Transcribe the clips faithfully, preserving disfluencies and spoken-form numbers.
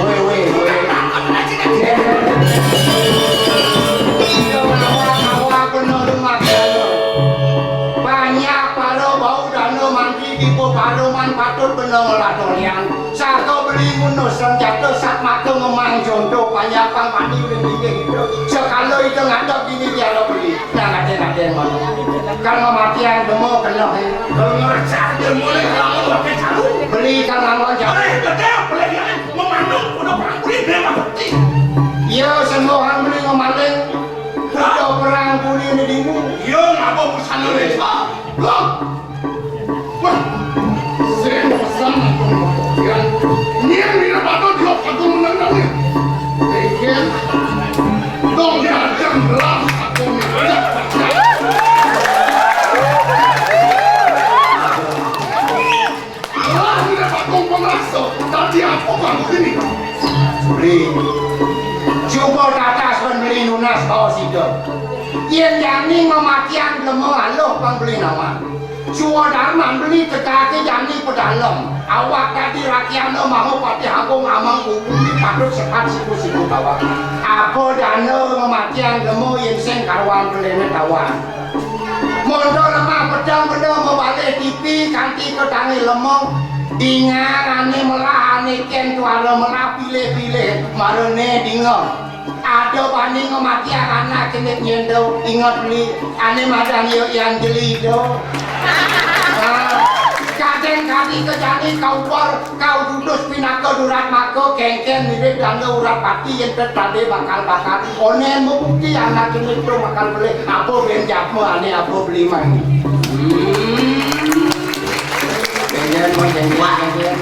Wéh, wéh, wéh. Yo, awak, awak bener lu makan. Banyak para bau dana mandi di peparuman patut bener ngelah dolian. Saka beli nguno senjata sat maka ngemang jonto panjang pang mandi ulih tinggi hidup. Sekala itu ngadep dini dia lo beli. Nah, ngaden-ngaden mano. Kalau ngematian demo kena, eh. Kalau ngeresak dia mulai kelamun pakai calu. Beli kalau ngamon jauh. Oleh betul, boleh dia memandung udah perang kulit dia mah bukti. Iya, semua orang beli ngemaling. Udah perang kulit ini dingin. Iya, ngapa busana leca? Loh. Wah, sing pesan aku ngomong. Nian mira patut yo aku menang ni. Ikan. Dong dia akan belas aku ni. Lah, mira patut pemerasa. Tadi apa kamu ini? Beli. Cuba tatas pun beli nunas bawa sida. Yen jani ngematian lemo aluh pang beli nawang. Suwa darman beli tegake jani pedalem. Awak dadi rakyatna maha patih agung amang kubu ni patut sekat siku-siku bawah. Apa dana ngematian lemo yen sing karuan kelene tawang. Mondo lemah pedang benda mebalih tipi kanti ke tangi lemong. Dingar ane melah ane ken tuara melah pilih-pilih marane dinga. Ada bani ngematiang anak kene nyendo, ingat beli, ane madan yo yang jeli do. Ah, kadang kali kejani kau bar, kau dudus pinaka durat maka kengken mirip danda urat pati yang tetade bakal-bakal. Onen membukti anak kene tu bakal beli, apa ben japma ane apa beli mani. Hmm. Kengken mau kengken, kengken.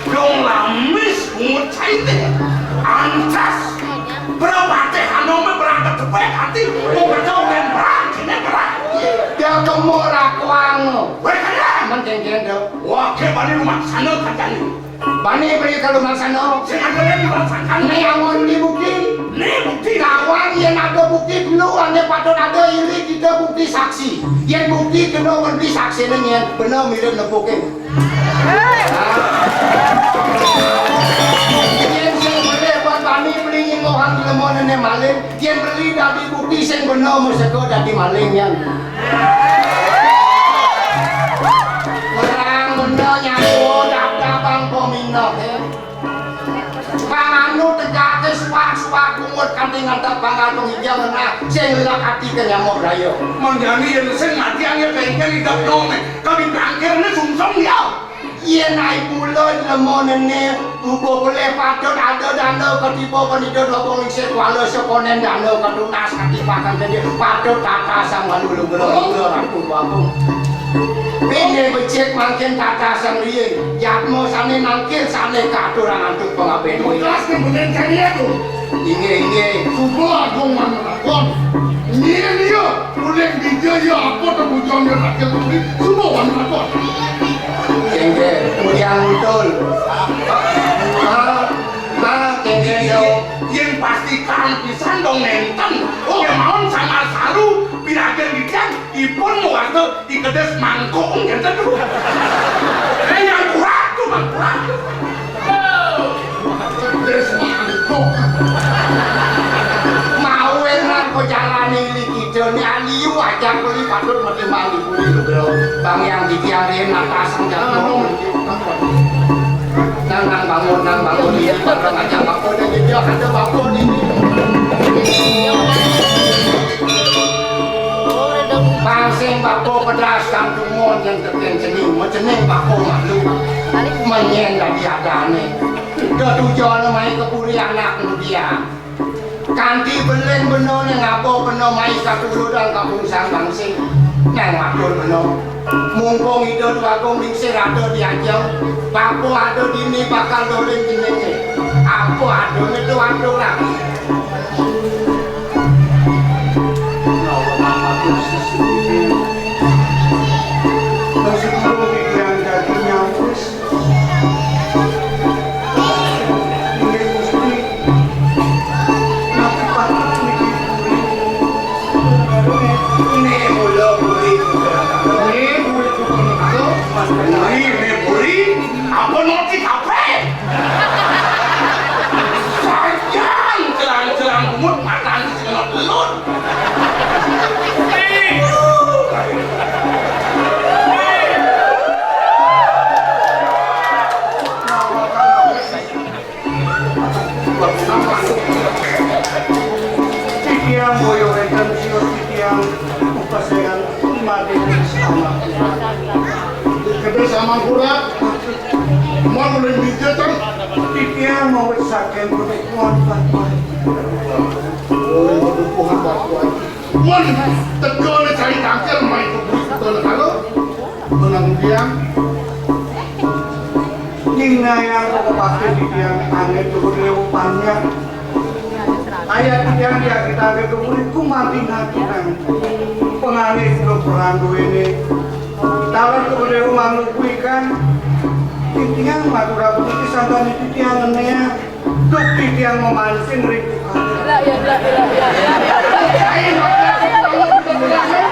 Dong lamis bungut caite. Antas. Berapa teh anome berangkat cepet hati. Mau berjauh dan berang, ini berang. Dia kemo rakuang. Weh, kaya. Mending dia do. Wah, ke bani rumah sana kajani. Bani beli ke rumah sana. Sing ada yang rumah sana. Ni amun beli bukti. Ni bukti. Kawan yang ada bukti dulu, ane patut ada ili kita bukti saksi. Yang bukti kena bukti saksi ni yang benar mirip nepukin. Yen sing beli buat bani beli nyingohan lemo nene maling, yen beli dadi bukti sing bena meseka dadi maling yan. Orang bena nyawa dap-dapang pemindah, eh. Panganu tegake suak-suak bungut kanthi ngentep panggal penghijau ngenah sing lelak ati ke nyamuk raya. Manjani yen sing mati angel bengkel idap dong, eh. Kami bangkir ni sungsung dia. Yen ai pula lemo nene, uga pelih patut ada dana ketiba penidut lobong lingsir kuala sekonen dana ketunas katipakan gede patut tata sang walu lugra lugra ratu babu. Pinde becik mangkin tata sang riyin, jatma sane nangkil sane katurang antuk pengabdi. Ikhlas kan benen kami aku. Inggih, inggih. Suba agung manakon. Inggih, inggih. Uling dija ya apa tebujang ya rakyat kuwi. Suba manakon. Inggih, Bujang Utul. Ah, ah, inggih, yo. Yen pastikan pisan dong nenten. Oh, ya mawon sama saru piragen didian ipun warga dikedes mangkung nenten. Eh, yang kurang tuh, mangkung. Kedes mangkung. Mawon lan pejalane iki. Jane aliyu ajak beli patut mati mali kuwi lho, Bro. Bang yang dikiarin atas jatuh. Nang, nang bangun, nang bangun ini bareng aja bakul dan jejak ada bakul ini. Pangsing bakul pedas kang tumon yang teken jening, mejening bakul malu. Menyen dadi adane. Ketujuan mai kepuri anak mudia. Kanti belen beno nang apa beno mai katuludang kampung sang bangsing. Nang matur beno. Mumpung Ida Dwagung Lingsir ada di ajeng, bapa ada dini bakal dolen jenenge. Apa adone tu aturang. Menawa matur sesuwun. Terus guru pikiran dadi nyawis. Inggih Gusti. Mut matan sing ngelut. Titiang boyo wénten sios titiang upaséan madé samangkurat. Kedé samangkurat. Mon mulai mijil, Tan. Titiang mawit saking penukuan Pak. Mulai penukuan Pak. Mon tegone cai tangkil mai kuburan kalo menang tiang. Dina yang kepake titiang angin tuku dewa panjang. Ayat titiang diakitake ke murid kumanti ngaturan. Pengane sudah perang duwene. Taler tuku dewa manuk kuwi kan. Titiang matur apunten sangkane titiang ngene. Duk titiang memancing ring tukang. La ya la ya la ya.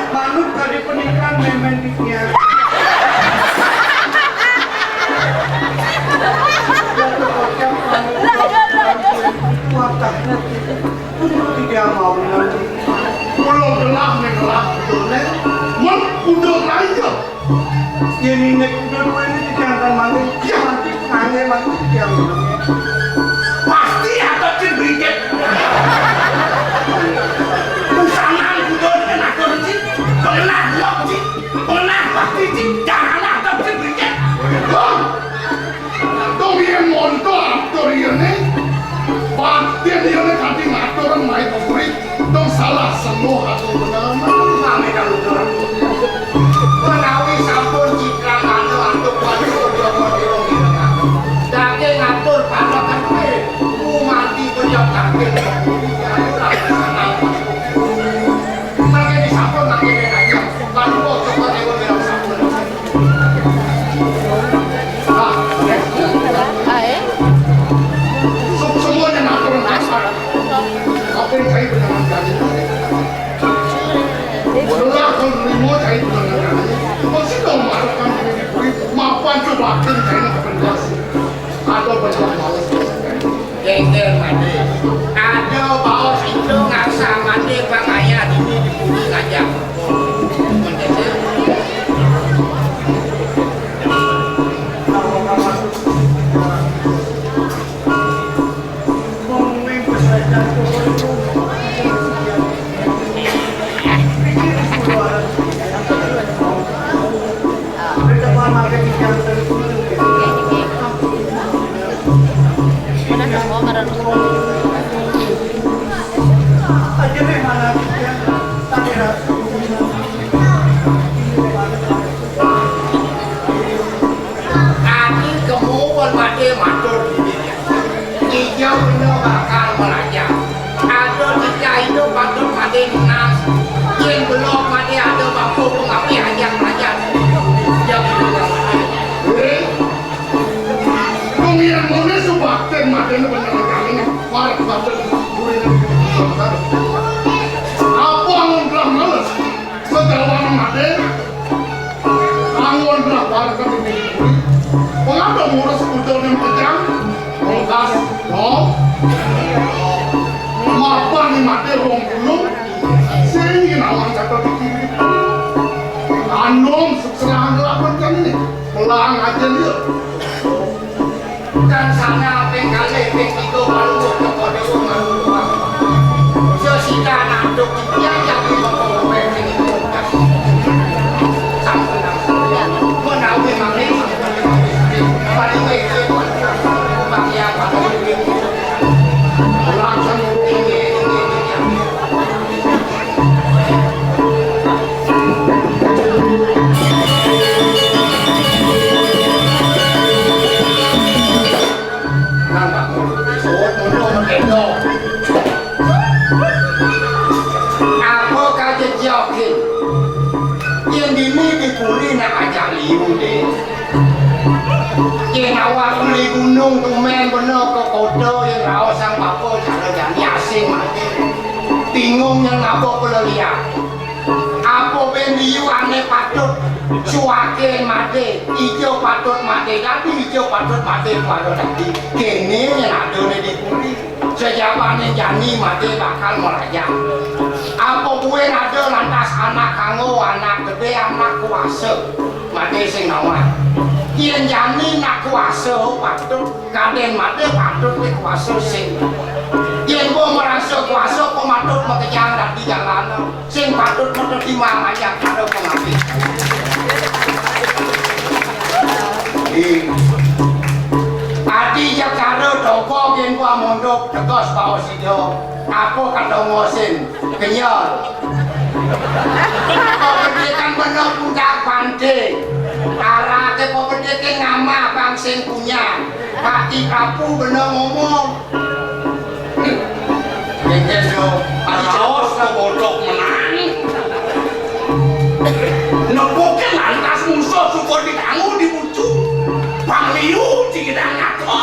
Manut kadi penikan memen titiang. Jatuh kocap manut. La ya la ya. Wadah. Untuk titiang mau menang. Pulau gelah megelah betul, Nek. Mun udah lain. Yen inek kudu duwene dijantan maneh, ya mati ngangge mati tiang. Pasti atau cin beriket. Usanan kudu dengan atur cin, pengenah blok cin, pengenah pasti cin, jangan atau cin beriket. Dong, yen monto atur iyene, pancen iyene kanthi ngatur mai puri, dong salah semua atur bener. Sami kang Udur. Menawi sampun citra mantu antuk wali Udur Mandira ngirengaken. Dake ngatur para ketuwe, umanti beliau kanthi puri, ayo lah. Mangke disampun, mangke aja. Lalu kok coba dewe bilang sampun. Ae. Semuanya ngatur kasar. Apa yang saya benar jadi? Belah kalau limo saya benar jadi. Masih dong marahkan diri diberi. Mapan coba akhir saya nak penjelasin. Atau banyak males. Gengger mati. Ada baos itu ngasah mati pangaya dini diberi raja. Ati kemu pun mati matur diri. Ijo ino bakal melajah. Ada tika ino patut mati nunas. Yen belum mati ada bangku pengapi hajat melajah. Jauh ino. Wong yen muni subakten madene bener kami. Marep batin gurine. Apa angon gelah males? Sedawan made. Angon gelah warga diburi. Pengapa ngurus udon yang pejang? Rogas, no. Mapan made wong gunung. Sing nawang catur dikiri. Anom serangan lawan kan ini. Pelang aja dia. Dan sana ping kalih ping tiga baru teko dewa malu. Sesida naduk titiang yang lima puluh ping tiga. Sampun. Menawi mangke paling baik bagian langsung. Apa kajejokin? Yen dini dipuri nak ajak liu, Dek. Yen awak beli gunung tumen bener ke kota, yen raos sang bapa cara jani asing mati. Bingung yen ngapa kula liat. Apa ben liu ane patut suake mati, ijo patut mati dadi, ijo patut mati kuala dadi. Kene yen adone dipuri. Sajabané jani maté bakal marajang. Apa buin ada lantas anak kanggo, anak gedé, anak kuasa. Maté sing nawang. Yén jani nak kuasa patut, kadén maté patut dikuasa sing. Yén bo marasa kuasa, apa patut makejang dadi jalanan. Sing patut mata timang ajak karo pangapit. Adi jekara tongkol yén gua mondok tegas baos ida. Apa kata ngosin? Kenyal. Pepedikan bener pundak panté. Taraké pepediké ngamah bang sing punya. Kaki kapu bener ngomong. Kéngkén yo, raos kebodok menang. Nepukin lantas musuh suka ditanggu dibucu. Pangliu cigidang ngato.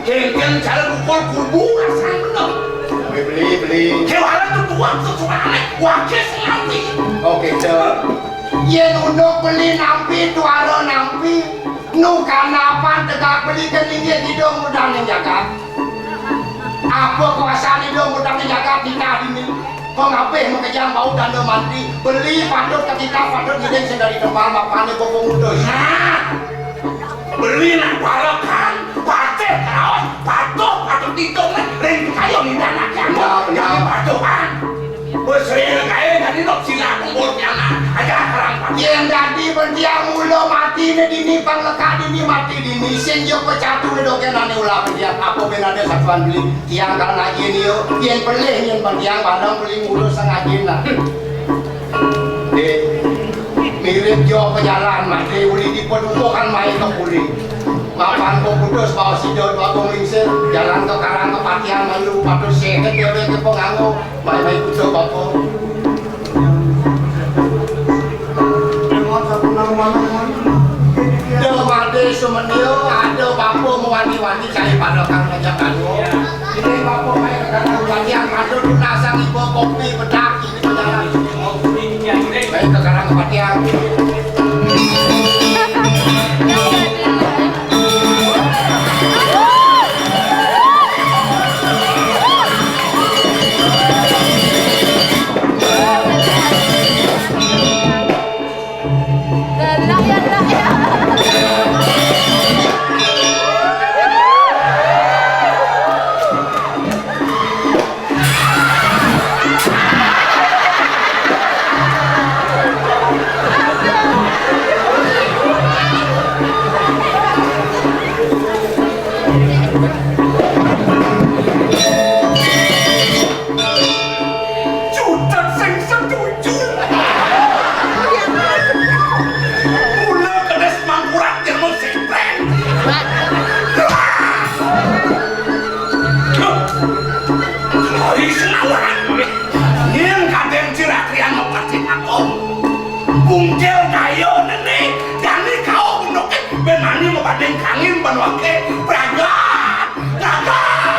Kéngkén cara bukul kubu asal bener. Beli, beli, beli. Kewala tutuan sesuai. Wakil sengawi. Oke, cek. Yén unduk beli nampi, tuara nampi. Nu kanapan tegak beli ké ninggih ida murdaning jagat. Apa kuasan ida murdaning jagat titah dini? Pangapih makejang bau tanda mantri, beli patut katitah, patut ngiring sing dadi tembang mapané bobo mutus. Nah, beli nak parekan, patih kaos, patuh patut didong, ring kayo nindang anak yang. Benar, benar. Yang patuhan. Besri kaya dadi nok sila kumpul pianak. Aja karang pati. Yén dadi bentiang mula mati né dini, pang lekak dini, mati dini, sing yo pecatu né dogén ané ulah bentiang. Apa bén ada satuan beli? Tiang kal ngajin yo, yén pelih nyén bentiang bareng pelih ngurus sangajin nah. Dék, mirip jo pejalan mati uli dipedukuhan mai ke puli. Mapan ko putus bawa sidol bawa lingsir, jalan ke karang ke patian malu patut sehat ya ke penganggo. Mai-mai kuda bapa. Dah mati semenio, ada bapa mewani-wani cari pada kang ngajak anu. Ini bapa mai ke dalam bagian pada tunasang ibu kopi bedak ini berjalan. Baik ke karang kepatian. Judet sing setuju. Mula kedes mangkurat jenguk sipreng. Hari senawan. Nying kadén ciratrian mepati aku. Bungkil kayo nene, jani kau bundukin, bén mani mepati kangin ban wake, pragat, pragat.